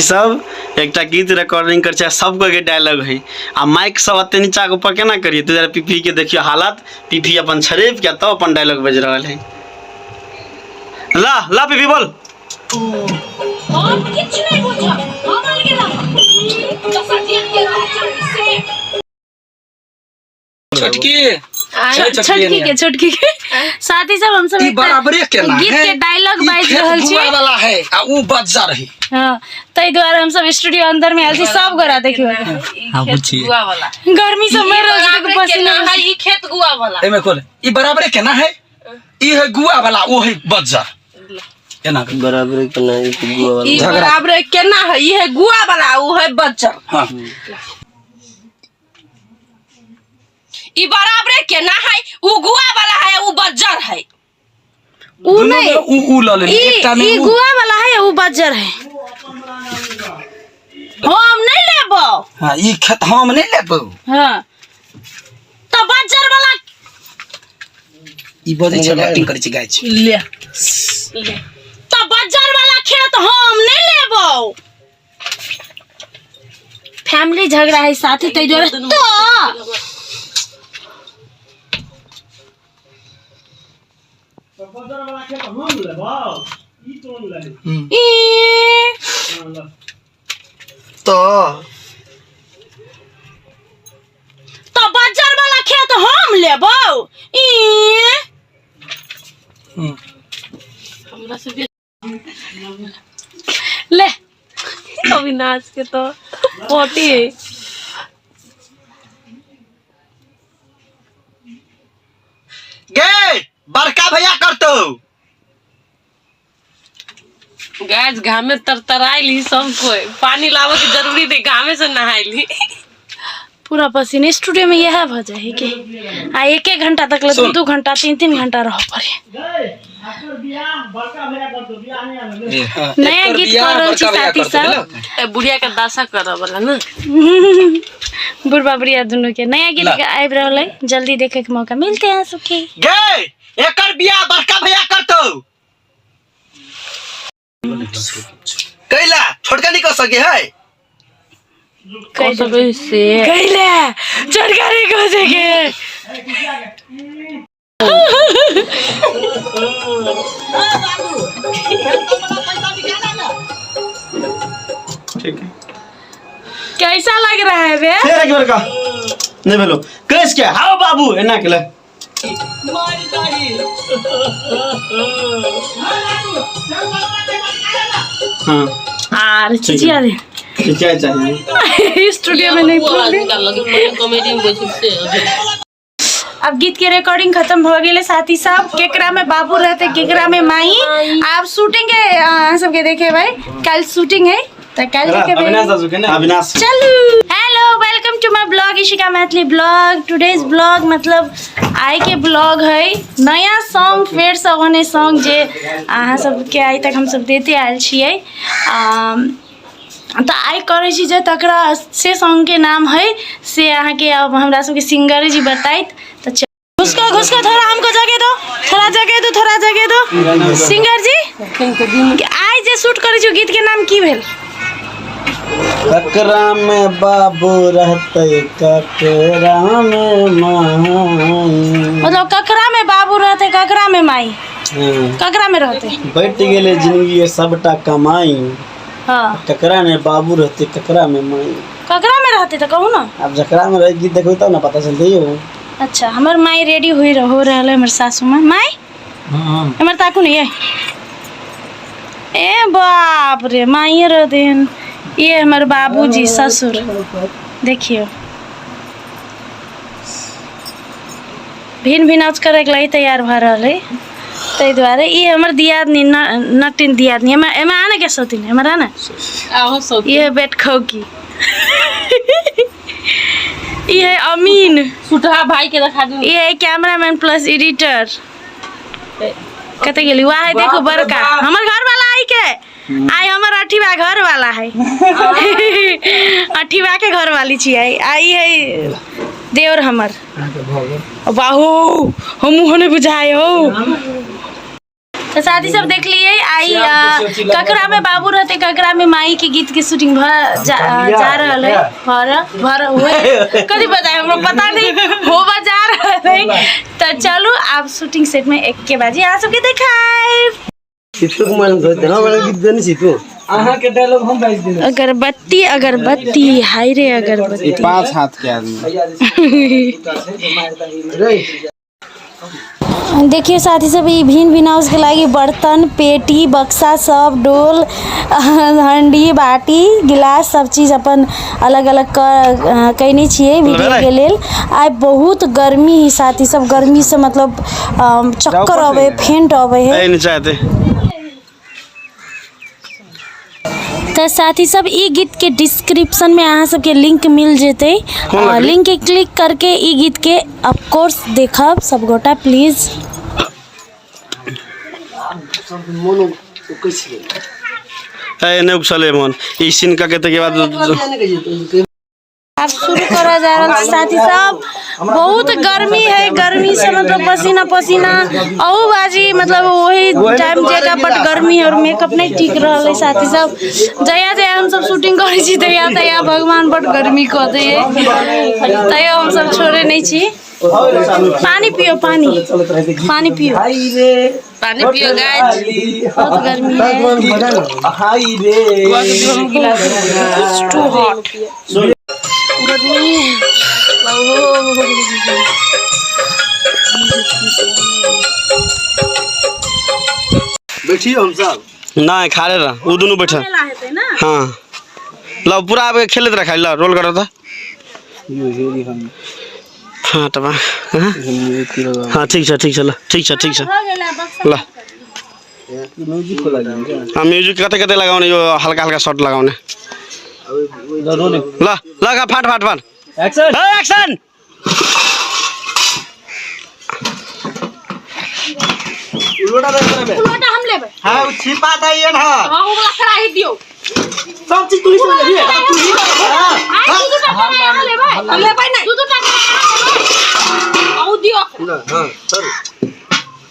सब एकटा गीत रिकॉर्डिंग कर छै, सब के डायलॉग है आ माइक सब एते नीचा के ऊपर केना करिए। तो जरा पीपी के देखियो हालत, पीपी अपन छरेप के तब अपन डायलॉग बज रहल है। ला ला पीपी बोल। हम किछु नहि बुझब, हम अलगे रहब। दशा के रहब चाही से। छोटकी छोटकी के, छोटकी के साथी सब हम सब ई एकटा बराबरे केना गीत है? के डायलॉग ई बाजि खेत रहल छी। गुआ वाला है आ ऊ बज्जर है। हाँ, ताहि दुआरे हम सब स्टूडियो अंदर में आयल छी। सब गोरा देखियो। हां, बुझी। गुआ वाला। गर्मी सब मरि रहल छी, देखो पसीना। केना है ई खेत गुआ वाला? एमे खोल, ई बराबरे केना है? ई है गुआ वाला, ओ है बज्जर। केना बराबरे केना है गुआ वाला? ई झगड़ा। बराबरे केना है? ई है गुआ वाला, ऊ है बज्जर। हाँ। ई बराबरे केना है? ऊ गुआ वाला है, ऊ बज्जर है। ऊ दुनू नहीं। में ऊ ऊ ल लेली। ई एकटा में ई ऊ। गुआ वाला है, ऊ बज्जर है। हम नहीं लेबो। हाँ, ई खेत हम नहीं लेबो। हाँ, तो बज्जर वाला ई बजै छै, एक्टिंग करै छै, गाय छै। ले। तो बज्जर वाला खेत हम नहीं लेबो। फैमिली झगड़ा है साथी, ताहि दुआरे तो ई तो तो बज्जर वाला खेत हम लेबो। ई हमरा से ले। अविनाश के तो पोटी है। गे बड़का भैया करतो। गैस घामे तरतराइल ही सब कोई, पानी लावे के जरूरी नहीं, घामे से नहाइल ही। पूरा पसीना स्टूडियो में यह भ जाए कि आ एक एक घंटा तक ले, दू दू घंटा, तीन तीन घंटा रह पड़े। नया एकर गीत बियाह कर रहल छी बड़का भैया साथी करतौ, सब। बुझलौ? ए बुढ़िया के दशा करऽ वाला ना। बुढ़बा बुढ़िया दुनू के नया गीत ला। आबि रहल है, जल्दी देखे के मौका मिलते हैं सबके। गे एकर बियाह बड़का भैया करतो। कैला छोटका नहीं कर सके है? कह सकै से। कैले छोटका नहीं कह सके? ठीक है। कैसा लग रहा है बे? फेर एक बेर कह नहीं भेलो कैस के हाओ बाबू एना के ले। हाँ। आर चिचिया दे। चिचिया चाहिए। स्टूडियो में नहीं बोल। कॉमेडी में बैठे से। अब गीत के रिकॉर्डिंग खत्म हो गेले साथी सब। केकरा में बाबू रहते, केकरा में माई। आप शूटिंग है अहाँ सबके देखे भाई, कल शूटिंग है तो कल देखे। अविनाश दासु के ना, अविनाश। चलू, hello, welcome to my blog Ishika Maithili blog. Today's blog मतलब आइ के ब्लॉग है नया सॉन्ग, फेर से ओहने सॉन्ग जे अहाँ सबके आइ तक हम सब देते आयल छियै। तऽ आइ करै छी जे तकरा से सॉन्गके नाम है से अहाँके अब हमरा सबके सिंगरे जी बताइत। तऽ घुसको घुसको, थोड़ा हमको जगह दो, थोड़ा जगह दो, थोड़ा जगह दो। सिंगर जी, आइ जे शूट करै छी गीत के नाम की भेल? ककरा में बाबू रहते, ककरा में माई। मतलब ककरा में बाबू रहते, ककरा में माई? हाँ। ककरा में रहते? बैठ गेले जिंदगी के सबटा कमाई। हाँ। ककरा में बाबू रहते, ककरा में माई। ककरा में रहते तो कहू ना। अब जकरा में रहे गीत देखो तब ना पता चलते हो। अच्छा, हमर माई रेडी हुई हो रहल है। हमर सासू माँ, माई हमर ताकू नहीं है। ए बाप रे, माइए रहते हैं। ये हमर बाबूजी ससुर, देखियो भिन भिन औच करे के लागि तैयार भऽ रहल है। ताहि दुआरे ई हमर दियादनी नटिन दियादनी एमे एमे आने के सौतीन हमर आने। आहो सौतीन। ये है बेट खौकी, ई है अमीन। सुटहा भाई के देखा दू। ये है कैमरामैन प्लस एडिटर। कते गेली वाह है देखो बड़का हमर घर वाला आई के आई हमर अठीवा घर वाला है, अठीवा के घर वाली छी आई। आई है देवर हमर। बाहू हम होने बुझाए हो। तऽ साथी सब देखलियै आइ ककरा में बाबू रहते ककरा में माई के गीत के शूटिंग भ जा, जा रहल है भर भर हुए कथी पता है हमरा पता नहीं होबा जा रहल है। तऽ चलू आब शूटिंग सेट में एक के बाजी अहाँ सबके देखायब। अहाँ के डायलॉग हम बाजि देने। अगरबत्ती अगरबत्ती हाय रे अगरबत्ती। 5 हाथ के आदमी। देखियो साथी सब ई भिन भिन हाउस के लागी बर्तन पेटी बक्सा सब डोल हंडी बाटी गिलास सब चीज अपन अलग अलग कयने छियै वीडियो के लेल। आइ बहुत गर्मी है साथी सब, गर्मी से मतलब चक्कर अबै है, फेंट अबै है। ए, नीचा आते। तऽ साथी सब ई गीत के डिस्क्रिप्शन में अहाँ सबके लिंक मिल जेतै, कोन लकड़ी? लिंक के क्लिक करके ई गीत के ऑफकोर्स देखब सब गोटा प्लीज। ए, नहि उपसले मन ई सीन के के बाद अब शुरू करा जा रहा है साथी सब। बहुत गर्मी है, गर्मी से मतलब पसीना पसीना अहू बाजी मतलब वही टाइम जेका बट गर्मी है और मेकअप नहीं ठीक रहा है साथी सब। जया जया हम सब शूटिंग करै छी तया तया भगवान बट गर्मी कऽ दै है, तैयो हम सब छोड़े नहीं छी। पानी पियो, पानी पानी पियो, पानी पियो गाइस, बहुत गर्मी है। हाय रे It's too hot. गर्मी। बैठियो हम सब। नहीं खा रहे रह उ दोनों बैठा। हाँ लो पूरा आबे खेलत रखा लो रोल करो तो। हाँ तब हाँ हाँ ठीक छै, ठीक छै, ल ठीक छै, ठीक छै ल। हाँ म्यूजिक कते कते लगाउने यो हल्का हल्का शॉट लगाउने। ल लगा फाट फाट फाट एक्शन ए, एक्शन। लोटा हम लेबै। हां उ छिपा दैयन हां। हां उ वाला कढ़ाई दियौ। सब चीज तू ही समझ लेबी। तू ही हां दू दू टा कढ़ाई अहाँ लेबै। हम लेबै नै। दू दू टा कढ़ाई अहाँ लेबै। आ उ दियौ। हां सर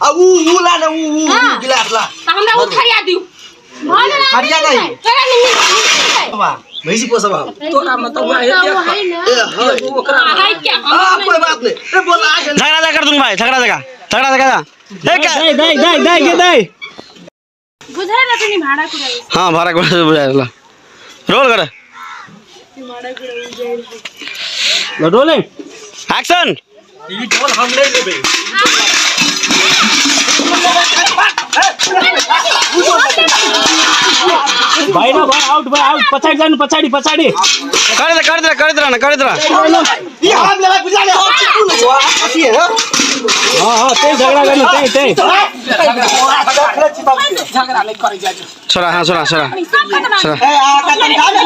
आ उ उ ला ने उ उ गिलास ला। त हमरा उ थरिया दियौ। भऽ गेलै। थरिया नहीं। थरिया नहीं मिलतै। बाबा भैंसी पोसब हम। तोरा मतलब है ए हां ओकरा है क्या? हां कोई बात नहीं। ए बोला आ गेल। झगड़ा जा कर दूं भाई, झगड़ा जगा, झगड़ा जगा जा। ए का दे दे दे दे के दे। बुझाइ रह तनी भाड़ा कुरा। हां भाड़ा कुरा बुझाइ ल। रोल कर। ल रोलिंग एक्शन। ई ढोल हम नहीं लेबे। भाई ना भाई आउट भाई आउट पछाड़ी जानु पछाड़ी पछाड़ी कर दे कर दे कर दे ना कर दे। ई हम लेबे बुझा ले हम चिकू ले अथी है। हां हां त्यही झगडा गर्नु त्यही त्यही। झगड़ा नहीं करे जा। छोरा हां छोरा छोरा छोरा। ए आ का तनखा ले।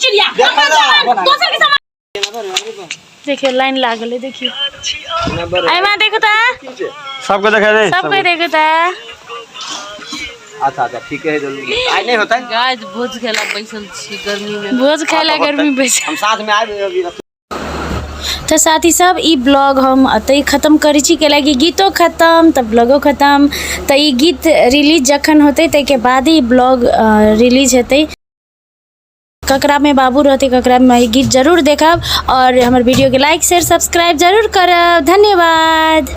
चिड़िया दोसर के सामान। देखियो लाइन लागल है, देखियो। आई मां देखो ता। सबको देखा दे। सबको देखो ता। अच्छा अच्छा ठीक है जल्दी आई नहीं होता है। गाइस भोज खेला बैसल छी गर्मी में। भोज खाइला गर्मी बैसल। हम साथ में आए अभी। तो साथी सब ई ब्लॉग हम अतै खत्म करै छी, कैलाकि गीतो खत्म त ब्लॉगो खत्म। त ई गीत रिलीज जखन होतै ताहिके बाद ई ब्लॉग रिलीज हेतै। ककरा में बाबू रहते ककरा में माई गीत जरूर देखब और हमर वीडियो के लाइक शेयर सब्सक्राइब जरूर करब। धन्यवाद।